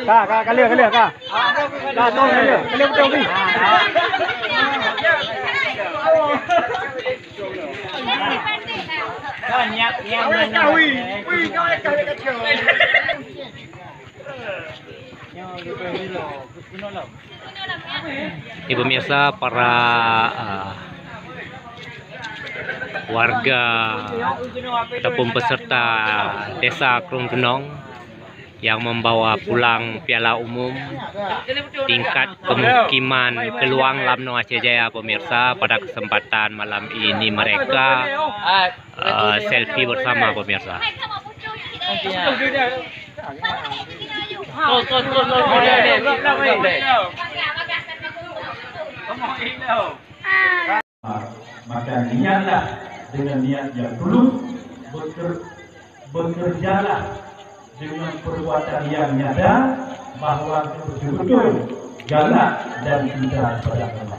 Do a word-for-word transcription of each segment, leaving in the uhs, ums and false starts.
Ka, ka, ka lheueh, ka lheueh, ka. Ka, tong, ka lheueh, ka lheueh beutôi ni. Ni pemirsa, para, ah, warga ataupun peserta Desa Krueng Keunong yang membawa pulang piala umum tingkat kemukiman Keuluang Lamno Aceh Jaya, pemirsa, pada kesempatan malam ini mereka, eh, selfie bersama, pemirsa. Maka niatlah dengan niat yang tulus, beker-, bekerjalah dengan perbuatan yang nyata, bahwa betul-betul galak dan cinta kepada agama.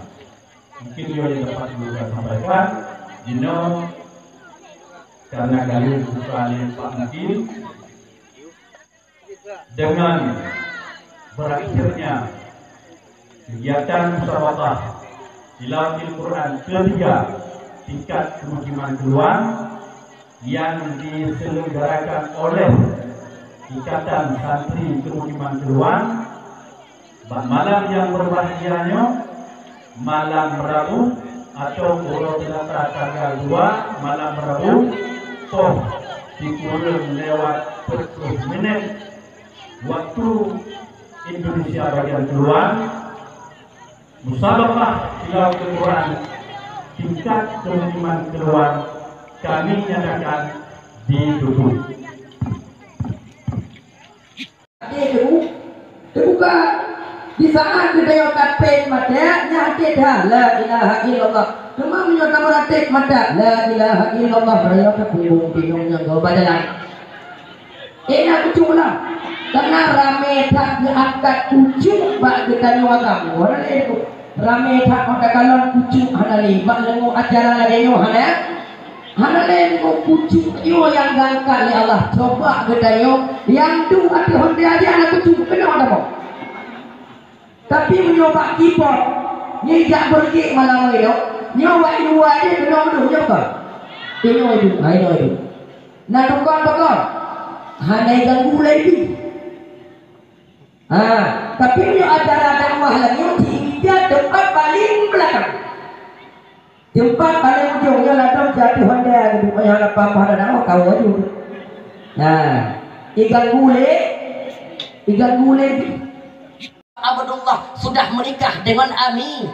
Mungkin itu yang dapat saya sampaikan. Jinoe, karena kalian buka lé Pak Mungkin, dengan berakhirnya kegiatan musabaqah tilawatil Quran ketiga tingkat kemukiman Keuluang yang diselenggarakan oleh Ikatan Santri Kemukiman Keuluang, bak malam yang berbahagia nyoe, malam Rabu atau uroe seulasa tanggal dua, malam Rabu, poh sikureueng lewat peuet ploh minét waktu Indonesia bagian keuluang, musabaqah tilawatil Quran tingkat kemukiman keuluang kami nyatakan ditutup. Até teubu-, teubuka. Di saat geutanyoe ka trép mata, nyan até that, "La ilaha illallah." Teuma meunyoe tameuratéb mata, "La ilaha illallah," meurayeuk tapunggung binong nyang geuba jalan. Éh, na kucuk lah. Karena ramé that geuangkat kucuk bak geutanyoe agam. Orang laén tu. Ramé that mata kalon kucuk hana lé. Bak leungo acara lagèe nyoe hana. Hana lé ngon kucuk nyoe nyang geuangkat lé Allah. Coba geutanyoe nyang duek ateueh honda aja hana kucuk, keunoe ata boh. Tapi meunyoe bak keyboard, nyoe jak beureuguek malam nyoe, nyoe bak luwa aja keunoe meuduh, nyoe kon? Inoe iduek, ha, inoe iduek. Na tukang pakon? Hana ganggu lé pih. Ha, tapi meunyoe acara dakwah lagèe nyoe, cit imeja teumpat paling beulakang. Teumpat paléng ujong nyoe ladôm jatuh honda gitu, payah lapang pada dakwah tahu aju. Nah, iganggu lé, iganggu lé. Abdullah sudah menikah dengan Ami,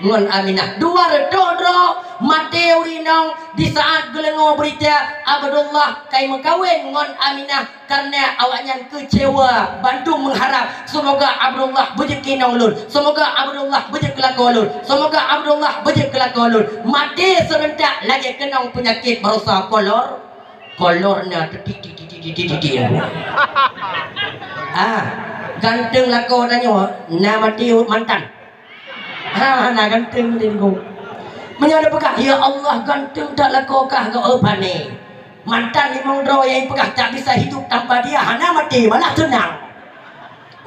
ngon Aminah. Dua reutôh droe maté ureueng inong di saat geuleungo beurita Abdullah kai meukawen ngon Aminah. Karena awaknyan keucewa, bandum meuharab, "Seumoga Abdullah beujeuet keu inong lôn, seumoga Abdullah beujeuet keu lakoe lôn, seumoga Abdullah beujeuet keu lakoe lôn." Maté seureuntak lagèe keunong peunyakét baroesa kolor, kolor na titik, titik, titik, titik, titik. Ah, ganteng lakoe tanyoe na maté mantan. Ha, hana ganteng lé nyoe. Meunyoe neupeugah, "Ya Allah, ganteng that lakoe kah geuh, pane." Mantan limong droe nyang peugah tak bisa hidup tanpa dia, hana maté, malah seunang.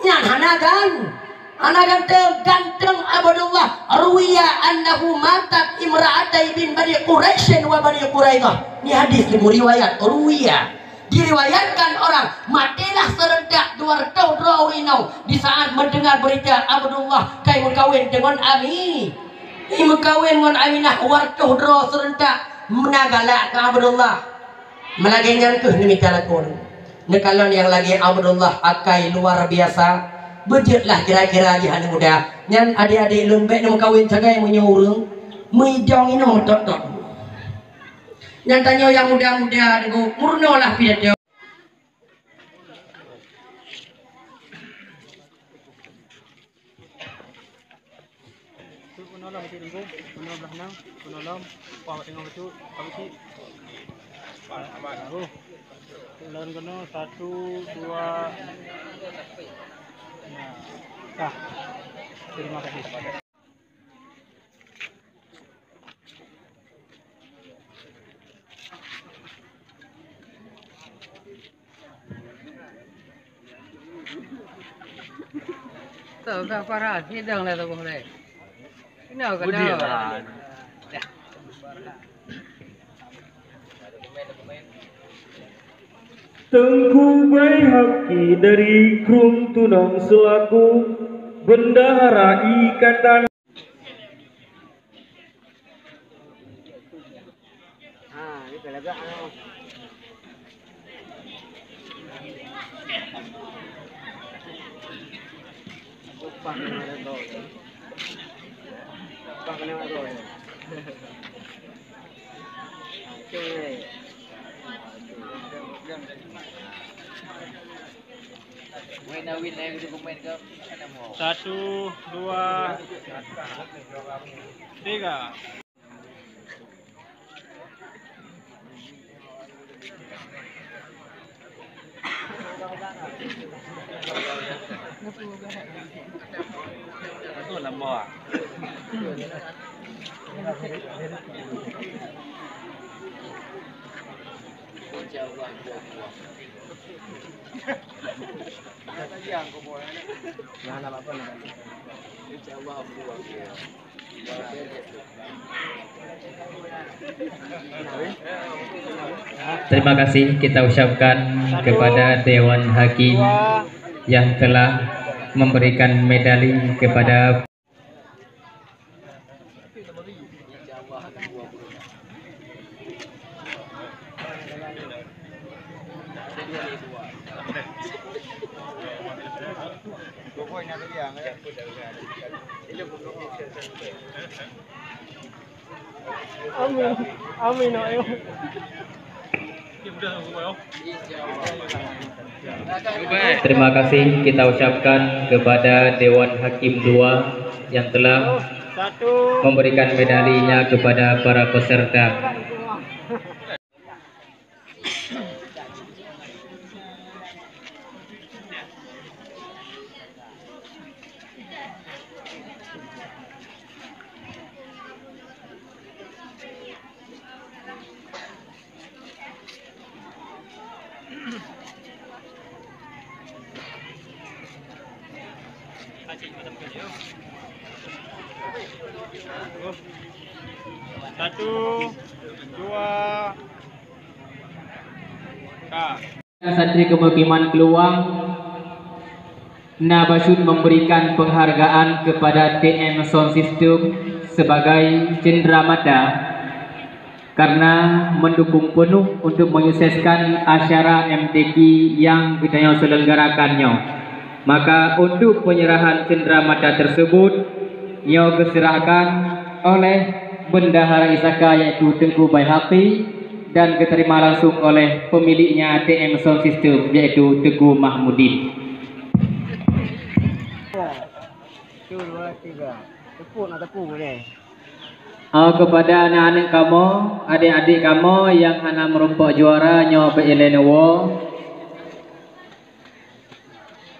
Nyan hana gan-, hana ganteng, ganteng Abdullah. Ruwiya annahu matat imra'atai min Bani Quraisyin wa Bani Quraidah. Ni hadis ni riwayat, ruwiya. Diriwayatkan orang, matélah seureuntak dua reutôh droe ureueng inong di saat mendengar berita Abdullah kai meukawen deungon Ami. Ih, meukawen ngon Aminah dua reutôh droe seureuntak, meunan galak keu Abdullah. Meulagèe nyan kheueh neumita lakoe. Neukalon nyang lagèe Abdullah akai luar biasa. Beujeuetlah kira-kira jih aneuk muda. Nyan adék-adék lôn bèk neumeukawen sagai meunyoe ureueng meudong inoe tot-tot. Nyan tanyoe nyang muda-muda teungku, meurunoe lah pidato. Peunolong cit teungku, peunolong blah nang, peunolong, pah teungoh bacut, ka bacut. Baru. Peunolong keunoe, satu, dua. Nah, kah. Terima kasih. Teu ka para sidang lah tu boleh. Kena kena. Teungku Baihaqi dari Krueng Tunong selaku Bendahara Ikatan. Satu, dua, tiga. Terima kasih kita ucapkan kepada Dewan Hakim yang telah memberikan medali kepada Amin. Amin, ayo. Terima kasih kita ucapkan kepada Dewan Hakim dua yang telah memberikan medalinya kepada para peserta. Satu, dua, ka. Santri Kemukiman Keluang na bacut memberikan penghargaan kepada T M Sound System sebagai cendramata karena mendukung penuh untuk menyukseskan acara M T Q yang geutanyoe selenggarakan nyoe. Maka untuk penyerahan cendramata tersebut, nyoe geuserahkan oleh Bendahara I S K yaitu Teungku Baihaqi dan geuterima langsung oleh pemiliknya T M Sound System yaitu Teungku Mahmudin. Satu, dua, tiga. Tepuk nak tepuk boleh. Ah, kepada aneuk-aneuk kamoe, adik-adik kamoe nyang hana meurumpok juara nyoe bak ilée neuwoe,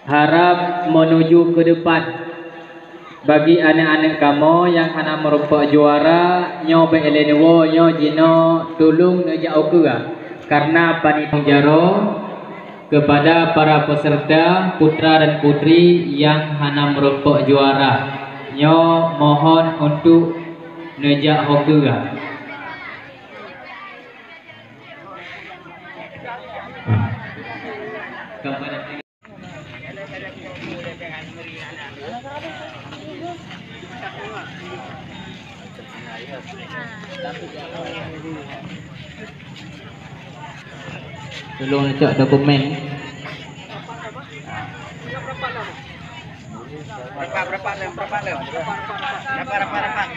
harab menuju ke depan. Bagi aneuk-aneuk kamoe nyang hana meurumpok juara nyoe bak ilée neuwoe nyoe jinoe tulông neujak ukeue, karena panitia jaroe kepada para peserta putra dan putri nyang hana meurumpok juara nyoe mohon untuk neujak ukeue. Tolong cok dokumen. Rapat, rapat, rapat, rapat. Rapat, rapat, rapat.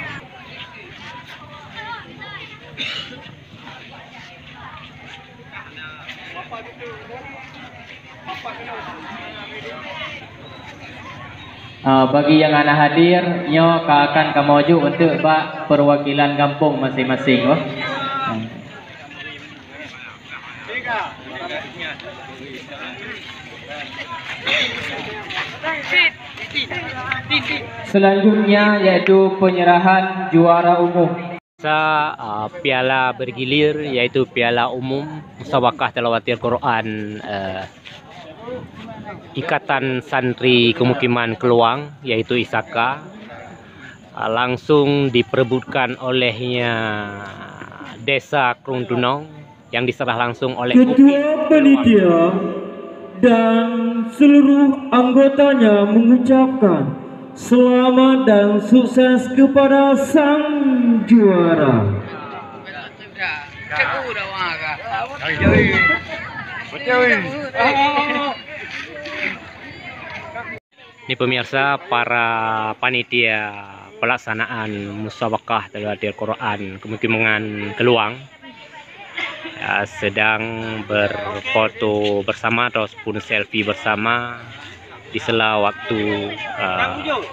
Ah, bagi nyang hana hadir, nyoe ka akan kamoe jok eunteuk bak peuwakilan gampông maséng-maséng, oh. Selanjutnya yaitu penyerahan juara umum. Sa, ah, piala bergilir, yaitu piala umum musabaqah tilawatil Quran, eh, Ikatan Santri Kemukiman Keluang, yaitu I S A K, langsung diperebutkan olehnya Desa Krung Dunong yang diserah langsung oleh Ketua Panitia dan seluruh anggotanya mengucapkan selamat dan sukses kepada sang juara. Ini pemirsa, para panitia pelaksanaan musabaqah tahfidz Quran Kemukiman Keluang, ya, sedang berfoto bersama ataupun selfie bersama di sela waktu, eh,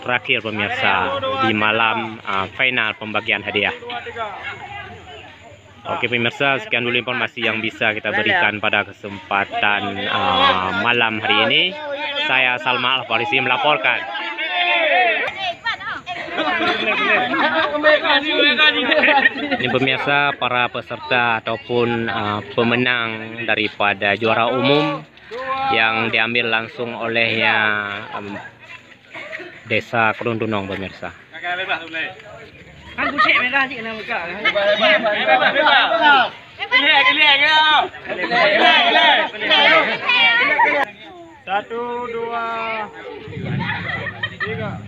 terakhir pemirsa di malam, eh, final pembagian hadiah. Oke pemirsa, sekian dulu informasi yang bisa kita berikan pada kesempatan, eh, malam hari ini. Saya Salma Al-Farisi melaporkan. Ini pemirsa, para peserta ataupun, eh, pemenang daripada juara umum yang diambil langsung olehnya, em, Desa Krung Dunong, pemirsa. Satu, dua, tiga.